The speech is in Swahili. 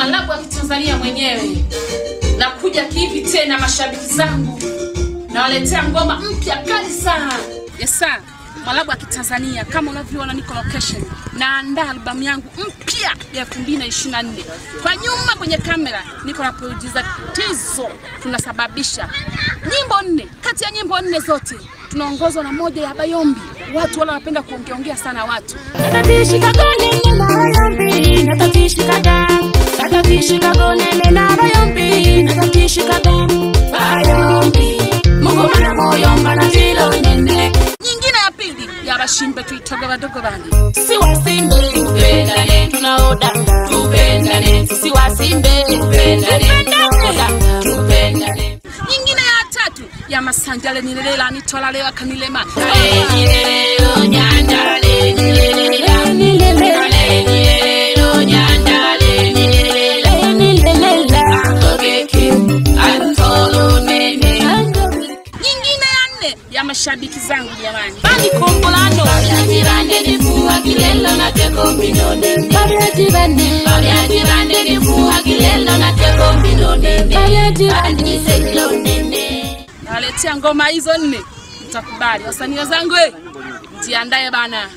Mwalabu wa Kitanzania mwenyewe. Nakuja kihivi tena mashabiki zangu. Nawaletea ngoma mpya kali sana. Yes sir. Mwalabu wa Kitanzania, kama unavyoona niko location. Naandaa albamu yangu mpya ya 2024. Kwa nyuma kwenye kamera niko na producer Tizo. Tunasababisha nyimbo 4. Kati ya nyimbo 4 zote tunaongozwa na moja ya Bayombi. Watu wala wanapenda kuongeongea sana watu. Nyingine ya pili ya Bashimbe tuitoga wadogo bani. Si wasimbe tupendane, tunaoda tupendane. Si wasimbe tupendane, tunaoda tupendane. Nyingine ya tatu ya Masanjale nilelela nitolalewa kanilema. Nyingine ya nne ya mashabiki zangu jamani. Bani Kombolano. Nawaletea ngoma hizo 4. Mtakubali wasanii wenzangu, mjiandae bana.